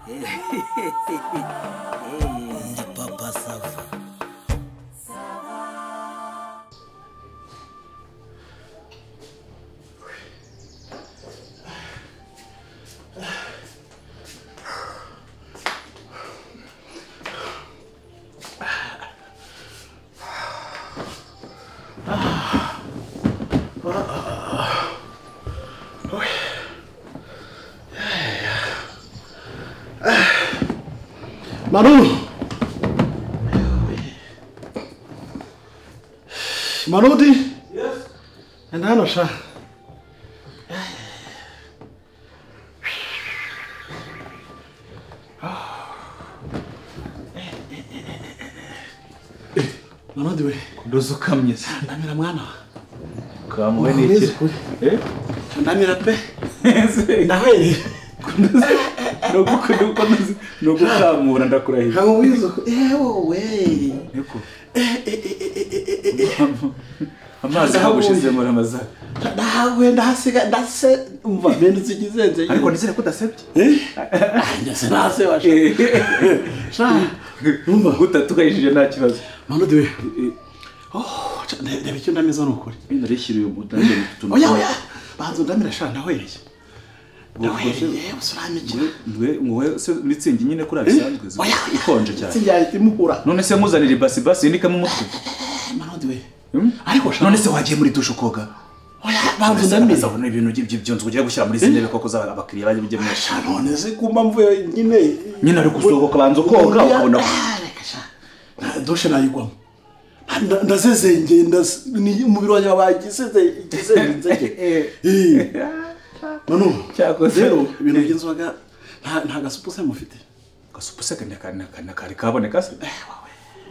Ndi Papa Sava. Manu! Manudi? Yes. Enda hano sha. Manudi we. Kundoza ukamye se. Ndamira mwana. Kamuwe n'iki? Eh? Ndamira pe. Ndahweye. Kundoza. No gukamura ndakurahiye. Ntabwo wizo. Ewe. Niko. Amazi hagushize muri amaza. Ndawe ndasiga ndase umva bende zigizenze. Ariko nizere ko udasebye. Eh? Ndase nase washa. Sha. Umva gutatukayishije nta kibazo. Manudi we. Oh, ndebe icyo ndameza nukuri. Narishyiriye umutange mutuntu. Oya oya. Banzo ndamira sha ndahwereye. Mitsingi nyine kuri abisanzwe ikonje cyane. Mitsingi yahita imukura. None se nkuzanira ibasi basi inikamo umutwe. Manudi we. Ariko sha none se wagiye muri dushe ukoga? Oya banzo ndamira. Ubona ibintu by'ibyo ugiye gushyira muri zintebe koko za abakiriya baje bijye mwesha. None se kumba mvuye nyine nyine ari gusohoka banzo koga ukabona reka sha. Dushe nayigwamo. Ndazezengeye umubiri wanjye wabaye igisenze. Manu, rero ibintu by'inzoga nta gasupu se mufite. Gasupu se kari kaboneka se?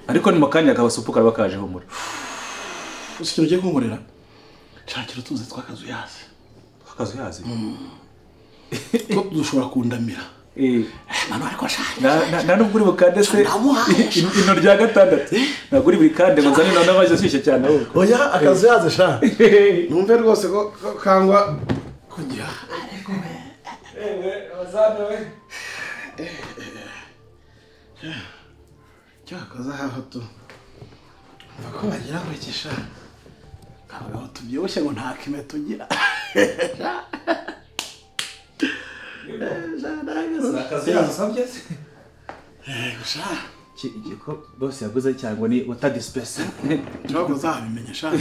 Ariko ni mu kanya gasupu karaba kajeho muri. Uzi ikintu ugiye kunkorera? Nshakira utuzi tw'akazuyazi. Tw'akazuyazi? Two dushobora kundamira. Manu ariko sha. Na nubwo uri bukande se ino rya gatandatu. Ntabwo uri bukande ngo nzane none amazi ashyushye cyane ahubwo. Oya akazuyazi sha. Numve rwose ko kangwa kugira. Ariko we. Abazana we. Cyakoze aho tu. Umva ko bagira ngo iki sha. Abagabo tubyibushye ngo nta kime tugira. Sakazuyazi se? Sha. Ko bose yaguze cyangwa ni water dispenser. Ntabwo uzabimenye sha.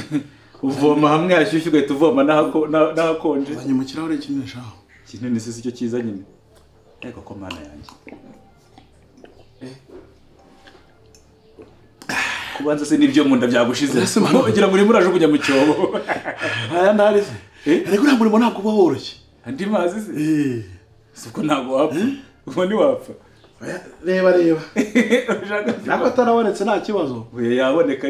Uvoma hamwe hashyushye ugahita uvoma n'ahakonje. Uzanye mu kirahure kinini sha. Kinini se sicyo cyiza nyine. Ariko ko mana yanjye. Kubanza se nibyo mu nda byagushize. Ugira ngo urimo urajugunya mu cyobo. Aya ntari se. Ariko uriya murimo ntabwo uba woroshye. Andi mazi se? Siko ntabwo wapfa. Ubwo ntiwapfa. Reba reba. Nako atarabonetse nta kibazo. Oya yaboneka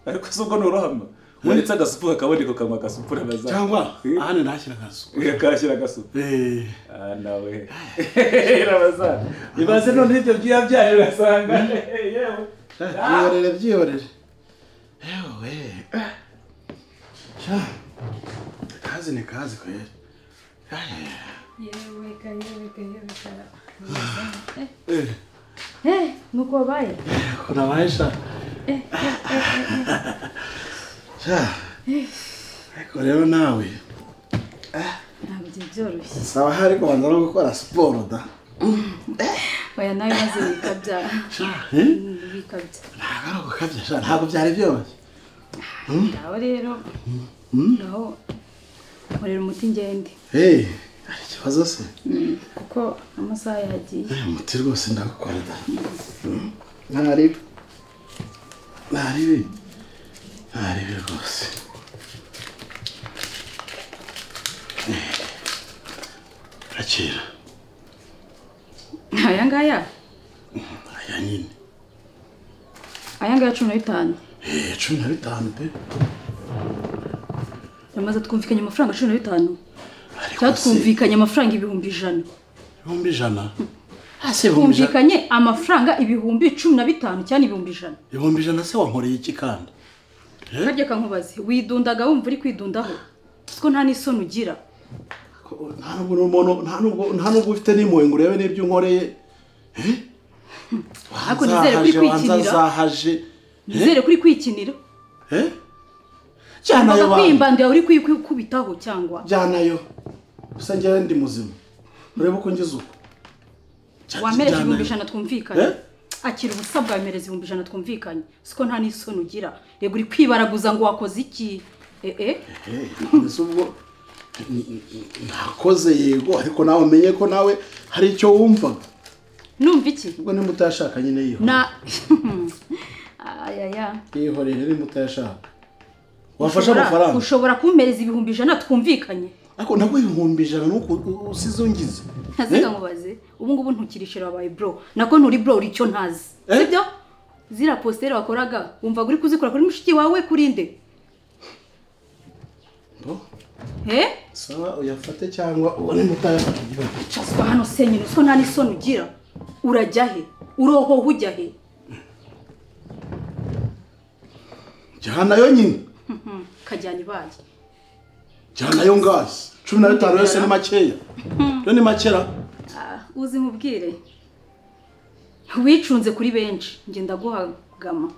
ariko se ubwo nturohama. Uretse agasupu kakaboneka ukanywa agasupu urabaza. Cyangwa ahandi ndahashyira agasupu. Ukahashyira agasupu. Ah nawe. Urabaza. Ibaze none ibyo byuya byaje urasanga. Yewe. Byihorere byihorere. Yewe. Sha. Kazi ni kazi kweli. Yewe ka yewe ka yewe ka. Nuko wabaye? Urabaye sha. Sha. Ariko rero nawe. Ntabwo byoroshye. Sawa hari kubanza no gukora siporo da. Oya nawe maze bikabya. Sha. Bikabya. Ntabwo ari ugukabya sha, ntabwo byari byoroshye. Ngaho rero. Ngaho nkorera umuti ngende. Hari ikibazo se? Kuko amasaha yagiye. Umuti rwose ndagukora da. Ntaribi. Ntaribi. Ntaribi rwose. Akira. Aya ngaya? Aya nyine. Aya ngaya 15. 15 pe. Yamaze twumvikanye amafaranga 15. Cyatwumvikanye amafaranga 100,000. 100,000? Ase twumvikanye amafaranga 15,000 cyane 100,000. 100,000 se wankoreye iki kandi? Harya kankubaze, widundaga wumva uri kwidundaho. Siko nta nisoni ugira. Nta nubwo ufite n'impuhwe ngo urebe n'ibyo unkoreye. Ariko nizere kuri kwikinira. Nizere kuri kwikinira. Jyanayo ba. Kwimbanda yawe uri kwikubitaho cyangwa? Jyanayo. Gusa njyewe ndi muzima. Urebe uko ngize uko. Wamereza 100,000 twumvikanye. Akira ubusa bwa mereza 100,000 twumvikanye. Siko nta n'isoni ugira. Rego uri kwibaraguza ngo wakoze iki? Ubwo nakoze yego, ariko nawe umenye ko nawe hari icyo wumvaga. Numva iki? Ubwo nimba utayashaka nyine yihorere. Na ayaya. Yihorere nimba utayashaka. Wafashe amafaranga. Ushobora kumpereza 100,000 twumvikanye. Ariko nabwo 100,000 nuko usize ungize. Ntaziga mubaze. Ubu ngubu ntukirishira wabaye bro. Nako nturi bro uri icyo ntazi. Sibyo? Zira postere wakoraga wumva uri kuzikora kuri mushiki wawe kurinde. Bo? Sawa uyafate cyangwa ubone mutayafata. Chaswa hano senyine usko nta nisoni ugira. Urajya he? Uroho ujya he? Jyana yo nyine. Kajyana ibaye. Jyana yo ngazi. 15 yose ni makeya. Yo ni makera. Uzi nkubwire. Wicunze kuri benshi nge ndaguhagama.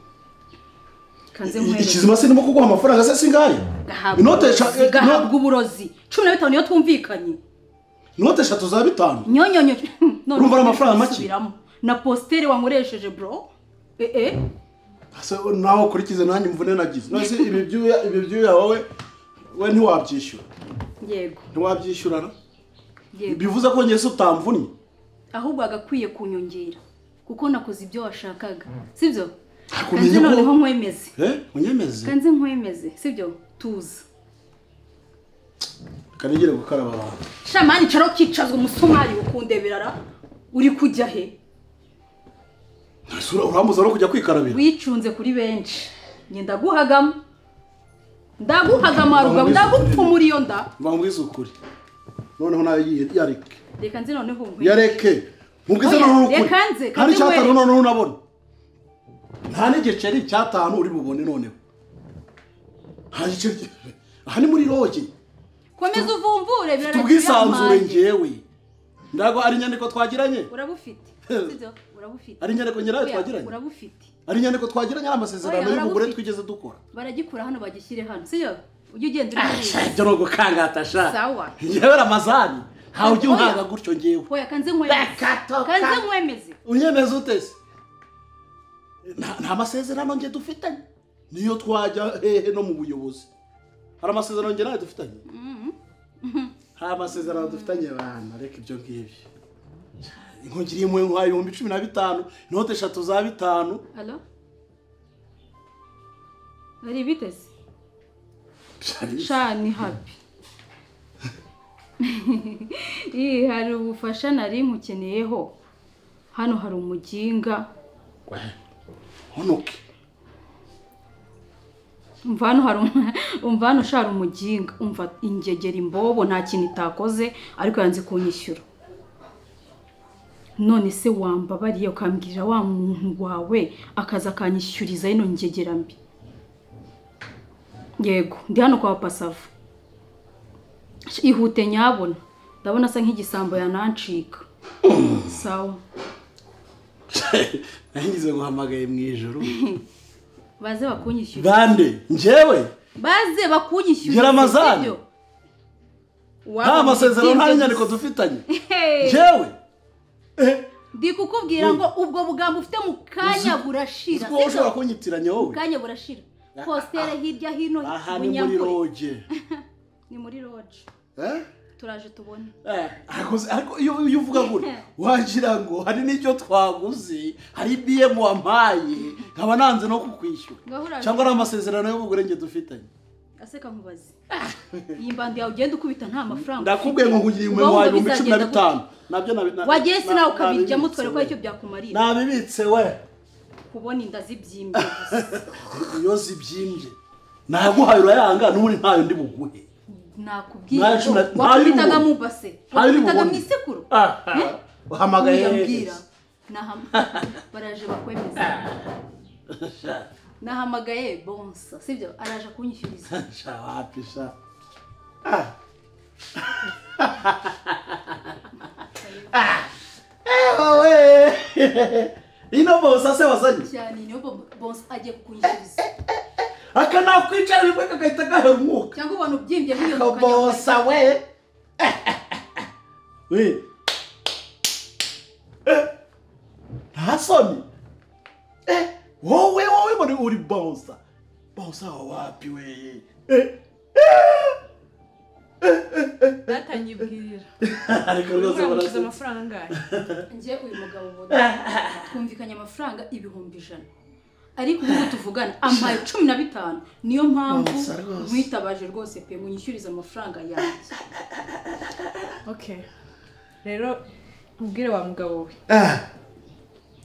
Kanze nkwereke. Ikizima se ndimo kuguha amafaranga se singaye? Inote gahabwa uburozi. 15 niyo twumvikanye. Inote 3 za 5. Nyonyonyo. Urumva ari amafaranga make. Na postere wankoresheje bro. Ase nawe ukurikize nanjye mvune nagize. None se ibi byuya wowe we ntiwabyishyura. Yego. Ntiwabyishyurana? Yego. Bivuze ko ngiye utamvunnye. Ahubwo agakwiye kunyongera kuko nakoze ibyo washakaga. Sibyo? Kanze noneho nkwemeze. Unyemeze? Kanze nkwemeze, sibyo? Tuza. Kanigire gukaraba abantu. Shamani caro kicazwa umusumari ukundeberara uri kujya he? Sura urambuza no kujya kwikarabira. Wicunze kuri benshi. Nge ndaguhagama. Ndaguhagama rugabo ndagupfumura iyo nda. Mbambwiza ukuri. Noneho nayo yareke. Reka nze noneho nkwe. Yareke. Mubwize noneho ukuri. Reka nze. Kandi cyatanu noneho unabona. Nta n'igiceri cyatanu uri bubone noneho. Nta giceri. Aha ni muri roge. Komeza uvumvure birarangira. Tubwisanzure ngewe. Ndago ari inyandiko twagiranye. Urabufite. Sibyo? Urabufite. Ari inyandiko nyirayo twagiranye. Urabufite. Ari inyandiko twagiranye ari amasezerano y'ubugure twigeze dukora. Baragikura hano bagishyire hano. Sibyo? Ujye ugenda uri muri. Ibyo no gukangata sha. Sawa. Ngewe Ramazani. Ntawe ujye unkanga gutyo ngewe. Oya kanze nkwemeze. Kanze nkwemeze. Unyemeze ute se? Nta masezerano nge dufitanye. Niyo twajya hehe no mu buyobozi. Hari amasezerano nge nawe dufitanye. Nta masezerano dufitanye bana reka ibyo ngibyo. Inkongiri imwe nkwaye 15,000, inote 3 za 5. Allo? Ari biteze? Sha ni happy. Hari ubufasha nari nkukeneyeho. Hano hari umuginga. Honoke. Umva hano hari umva hano shara umuginga, umva ingegera imbobo nta kintu itakoze ariko yanze kunyishyura. None se wambabariye ukambwira wa muntu wawe akaza akanyishyuriza ino ngegera mbi. Yego, ndi hano kwa Pasava. Ihute nyabona. Ndabona asa nk'igisambo yanancika. Sawa. Nangize guhamagaye mu ijoro. Baze bakunyishyuriza. Bande, njyewe? Baze bakunyishyuriza. Ramazani. Nta masezerano nta nyandiko dufitanye. Njyewe? Ndi kukubwira ngo ubwo bugambo ufite mu kanya burashira. Uko ushobora kunyitiranya wowe? Mu kanya burashira. Postere hirya hino ni muri roge. Ni muri roge. Turaje tubone. Ariko iyo uvuga gutya wagira ngo hari n'icyo twaguze, hari BM wampaye, nkaba nanze no kukwishyura. Cyangwa ari amasezerano y'ubugure nge dufitanye. Aseka nkubaze. Iyi mbandi yawe ugenda ukubita nta mafaranga. Ndakubwiye ngo nkugira imwe wayo 15,000. Nabyo wagiye se nawe ukabiryamo twere ko icyo byakumarira. Nabibitse we. Kubona inda zibyimbye gusa. Iyo zibyimbye. Naguhaye urayanga n'ubundi ntayo ndi buguhe. Nakubwiye wakubitaga mu base, wakubitaga mu isekuru. Uhamagaye mbwira. Baraje bakwemeza. Nahamagaye bonsa, sibyo? Araje kunyishyuriza. Sha wapi sha. Wowe ino bosa se wazanye cyane niyo boss agiye kukunyishyuriza aka nakwicara rimwe kagahita gahera umwuka cyangwa ubona ubyimbye nk'iyo bosa we we nta soni wowe wowe muri uri bosa bosa wapi we Natanyibwirira. Ariko rwose barasubiza amafaranga angahe? Nje uyu mugabo ubona twumvikanye amafaranga 100,000. Ariko ubu tuvugana ampaye 15 niyo mpamvu mwitabaje rwose pe munyishyuriza amafaranga yanjye. Okay. Rero ubwire wa mugabo we.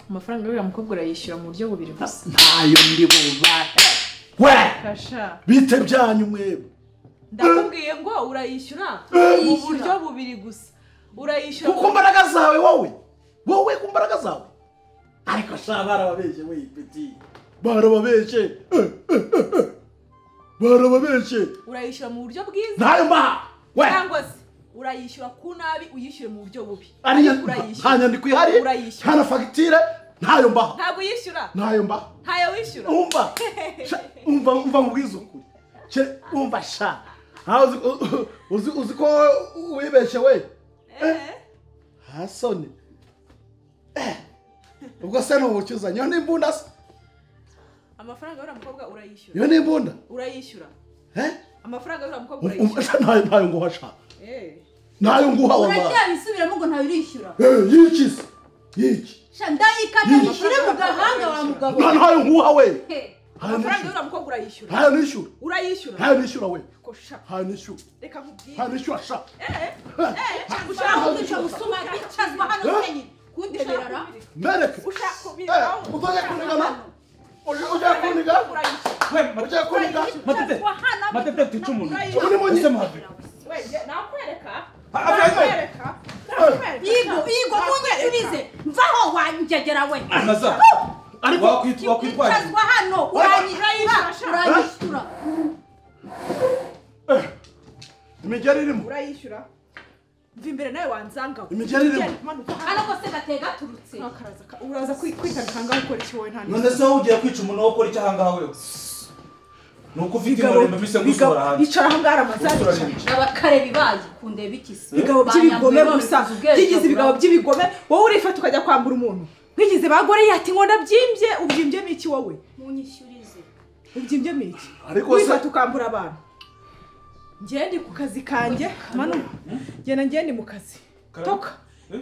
Amafaranga y'uriya mukobwa urayishyura mu buryo bubiri gusa. Ntayo ndi bubahe. We! Kasha. Bite byanyu mwebwe. Ndakubwiye ngo urayishyura mu buryo bubiri gusa. Urayishyura kuko mbaraga zawe wowe. Wowe ku mbaraga zawe. Ariko sha barababeshye we peti. Barababeshye. Barababeshye. Urayishyura mu buryo bwiza. Ntayo mbaha. We. Cyangwa se urayishyura ku nabi uyishyure mu buryo bubi. Urayishyura. Nta nyandiko ihari. Nta na fagitire. Ntayo mbaha. Ntabwo uyishyura. Ntayo mbaha. Ntayo wishyura. Umva. Umva umva mubwiza ukuri. Umva sha. Uzi uzi ko wibeshye we. Hasoni. Ubwo se n'ubucyuza nyo n'imbunda se. Amafaranga y'uriya mukobwa urayishyura. Yo n'imbunda. Urayishyura. Amafaranga y'uriya mukobwa urayishyura. Ntayo ntayo nguha sha. Ntayo nguha wallahi. Uracyabisubiramo ngo ntayo urishyura. Yiki se. Yiki. Sha ndayikata nishyure mu gahanga wa mugabo. Ntayo nguha we. Amafaranga y'uriya mukobwa urayishyura. Ntayo nishyura. Urayishyura. Ntayo nishyura we. Kosha. Ntayo nishyura. Reka nkubwire. Ntayo nishyura sha. Ushaka kwica musuma bicazwa hano senyine. Kundeberara. Mereke. Ushaka kubira. Uzoye kunigana. Uzoye kuniga. Uzoye kuniga. Matete. Matete tica umuntu. Ese muhave. We nakwereka. Nakwereka. Igo igo munyishyurize. Mvaho wanjegera we. Maza. Ariko wakwitwaje. Bicazwa hano uranyishyura. Uranyishyura. Imigeri irimo. Urayishyura. Mva imbere nawe wanzanga. Imigeri irimo. Hano ko se gatega turutse. Uraza kwitanga ngaho ukora iki wowe nta. None se wowe ugiye kwica umuntu wo ukora icyo ahangaha wewe? Nuko ufite inkoni mbise ngusohora hanze. Icara ahangaha Ramazani. Abakare bibaye kundeba iki se? Bigabo by'ibigome gusa. Byigize ibigabo by'ibigome wowe urifata ukajya kwambura umuntu. Mwigize bagore yati ngo ndabyimbye ubyimbye iki wowe? Munyishyurize. Ubyimbye iki? Ariko se wifata ukambura abantu. Ngende ku kazi kanjye manu genda ngende mu kazi. Toka.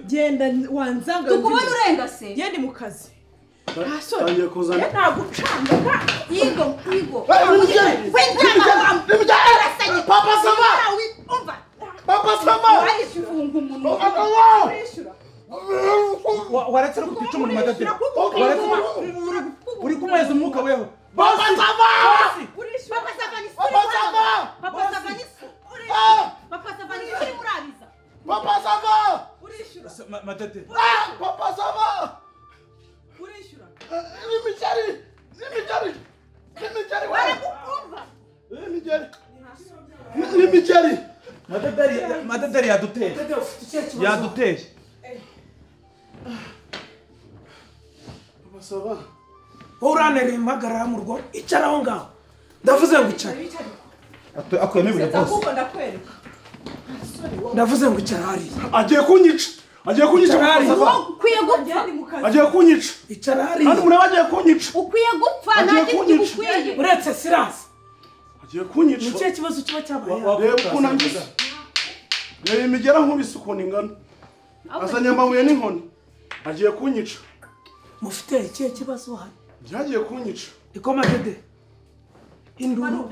Genda wanzanga. Tukubona urenga se. Ngende mu kazi. Tangiye kuzana. Ntagucanga. Igo igo. Papa sava. Umva. Papa sava. Wayifunga umuntu. Waretse no kutica umuntu Matete. Uri kumweza umwuka weho. Papa sava. Papa sava ni Papa sava. Papa sava ni Papa sava ni murabiza. Papa sava. Urishyura. Matete. Papa sava. Urishyura. Imigeri. Imigeri. Imigeri. Barakukumva. Imigeri. Imigeri. Matete Matete yaduteye. Yaduteye. Papa sava. Uranere impagarara mu rugo icara aho ngaho. Ndavuze ngo icara. Akuyemo ibuye bose. Ndavuze ngo icara hariya. Agiye kunyica. Agiye kunyica. Ukwiye gupfa. Agiye kunyica. Icara hariya. Hano mureba agiye kunyica. Ukwiye gupfa nta kindi kigukwiye. Uretse Silas. Agiye kunyica. Ni ikihe kibazo kiba cyabaye? Reba ukuntu angize. Reba imigera nkubise ukuntu ingana. Azanye amabuye n'inkoni. Agiye kunyica. Mufite ikihe kibazo hano? Byagiye kunyica. Ikoma dede. Induru.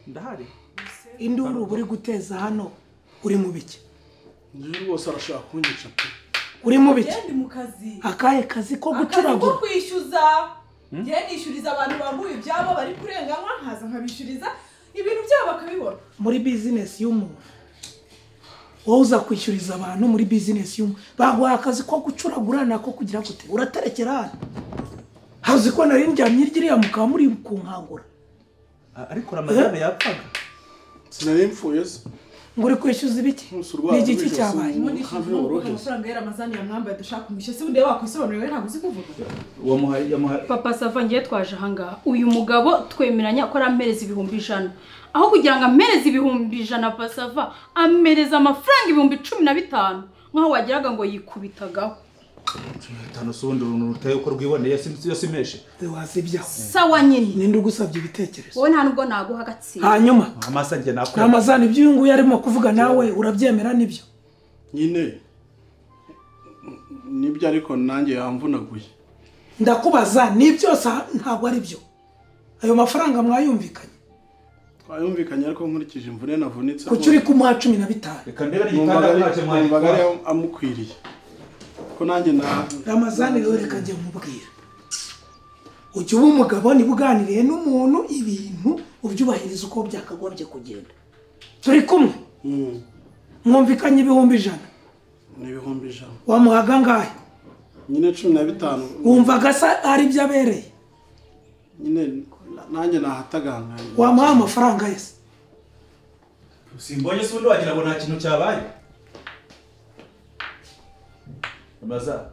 Ndahari. Induru buri guteza hano uri mu biki? Ngiye rwose arashaka kunyica pe. Uri mu biki? Ngende mu kazi. Akahe kazi ko gucuragura? Akazi ko kwishyuza. Ngiye nishyuriza abantu bambuye ibyabo bari kurenganywa nkaza nkabishyuriza ibintu byabo bakabibona. Muri business y'umuntu. Wowe uza kwishyuriza abantu muri business y'umuntu. Baguha akazi ko gucuragura nako kugira gute? Uraterekera hano. Hazi ko nari ndyamye iriya mukaba muri kunkangura. Ariko Ramazani yapfaga. Sinari mfuye se. Ngo uri kwishyuza ibiki? Ni igiki cyabaye? Amafaranga ya Ramazani yamwambaye dushaka kumwishyura se undi wakwisobanurira ntabwo uzi kuvuga. Wamuhaye Papa Sava ngiye twaje ahangaha. Uyu mugabo twemeranya ko arampereza 100,000. Aho kugira ngo ampereze 100,000 Papa Sava ampereza amafaranga 15,000 nkaho wagiraga ngo yikubitagaho. 15 se ubundi uruntu ruteye uko rwiboneye simeshe. Wazibyaho. Sawa nyine. Ninde ugusabye ibitekerezo? Wowe nta nubwo naguha agatsiko. Hanyuma amasa njye nakora. Ramazani ibyo uyu nguyu arimo kuvuga nawe urabyemera nibyo? Nyine nibyo ariko nanjye yamvunaguye. Ndakubaza nibyo ntabwo ari byo. Ayo mafaranga mwayumvikanye? Twayumvikanye ariko nkurikije imvune navunitse. Kuki uri kumuha 15? Reka ndebe n'igitanda ntacyo mwayumvaga amukwiriye. Ko nanjye na Ramazani rero reka njye mubwira. Ujye uba umugabo niba uganiriye n'umuntu ibintu ubyubahiriza uko byakagombye kugenda. Turi kumwe? Mwumvikanye 100,000. Ni 100,000. Wamuhaga angahe? Nyine 15. Wumvaga se ari byo abereye? Nyine nanjye nahataganganye. Wamuha amafaranga yese? Simbonye se undi wagira ngo nta kintu cyabaye. Amaza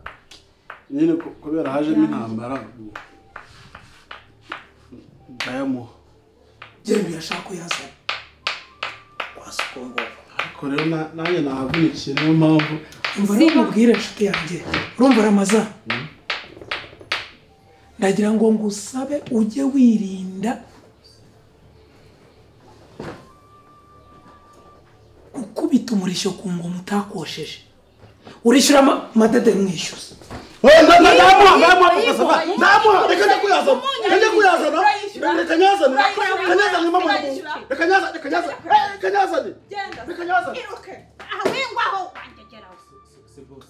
nyine kubera hajemo intambara ndayamuha. Genda uyashaka uyazane. Kwasukongo. Ariko rero nanjye nahavunikiye niyo mpamvu. Umva rero mubwire inshuti yanjye. Urumva Ramaza? Ndagira ngo ngusabe ujye wirinda gukubita umurishyo ku ngoma utakosheje. Urishyura amadede mwishyuza. Ndamuha reka njye kuyazana. Reka kuyazana. Reka nyazane. Reka nyazane mama. Reka nyazane. Reka nyazane. Reka nyazane. Reka nyazane. Aha wengwaho wanjye Se boss.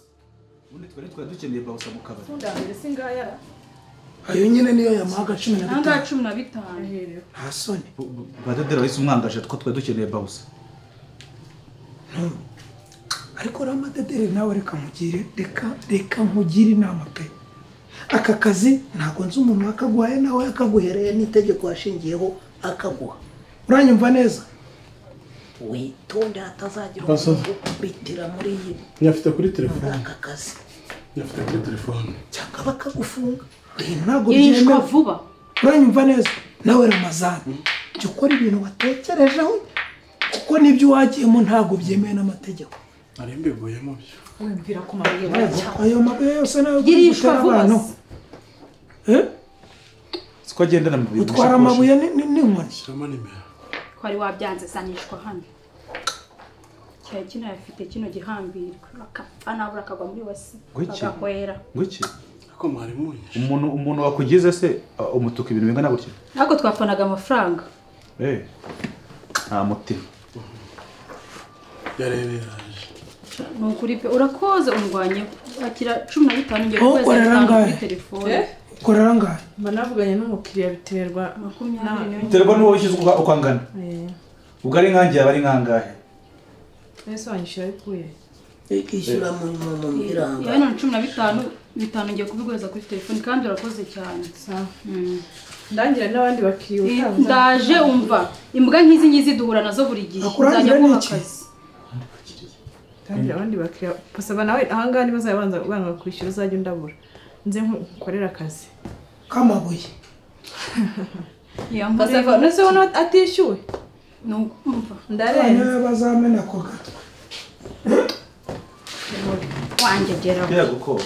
Ubundi twari dukeneye bawusa mu kabari. Ndambere singaya. Ayo nyine niyo yamuhaga 15. Anga 15. Nta soni. Badedera wese umwangaje two twari dukeneye bawusa. Ariko Ramadedere nawe reka mugire reka nkugire inama pe. Aka kazi ntago nzi umuntu akaguhaye nawe akaguhereye n'itegeko washingiyeho akaguha. Uranyumva neza? Witonde hatazagira umuntu ukubitira muri iyi. Nyafite kuri telefone. Aka kazi. Nyafite kuri telefone. Cyangwa bakagufunga. Ntabwo byemewe vuba. Uranyumva neza? Nawe Ramazani jya ukora ibintu watekerejeho kuko nibyo wagiyemo ntabwo byemewe n'amategeko. Ari mbiguyemo byo. Wumvira ku mabuye. Ayo mabuye yose nayo gutera abantu. Siko agenda na mabuye. Utwara amabuye n'inkoni. Shyiramo nimero. Kwari wabyanze sanishwa hano. Cyari kino yafite kino gihambirwa. Akapfa nabura akagwa muri wasi. Agahwera. Ngwiki? Ako mwari munyishe. Umuntu wakugize se umutuka ibintu bingana gutya? Ntabwo twafanaga amafaranga. Nta mutima. Yareberaje. Nukuri pe urakoze undwanye akira 15 ngiye kweza kuri telefone. Ukorera angahe? Mba navuganye n'umukiriya biterwa 20. Biterwa n'uwo wishyuza uko angana. Ubwo ari nkangiye aba ari nkangahe? Ese wanyishyura bikuye? Ikishyura mu iranga. Ya none 15 bitanu ngiye kubiguheza kuri telefone kandi urakoze cyane. Sawa. Ndangira n'abandi bakiriya. Ndaje umva imbwa nkizi ngizi duhura nazo buri gihe. Nzajya kuha akazi. Ndangira abandi bakiriya pasaba nawe ahangaha niba bazabanza banga kwishyura uzajya undabura. Nze nkorera akazi. Kamabuye. Pasaba nese wowe atishyuwe. Nukumva. Ndarenze. Bazamena ko gatwe. Wanjye geraho. Yego ko.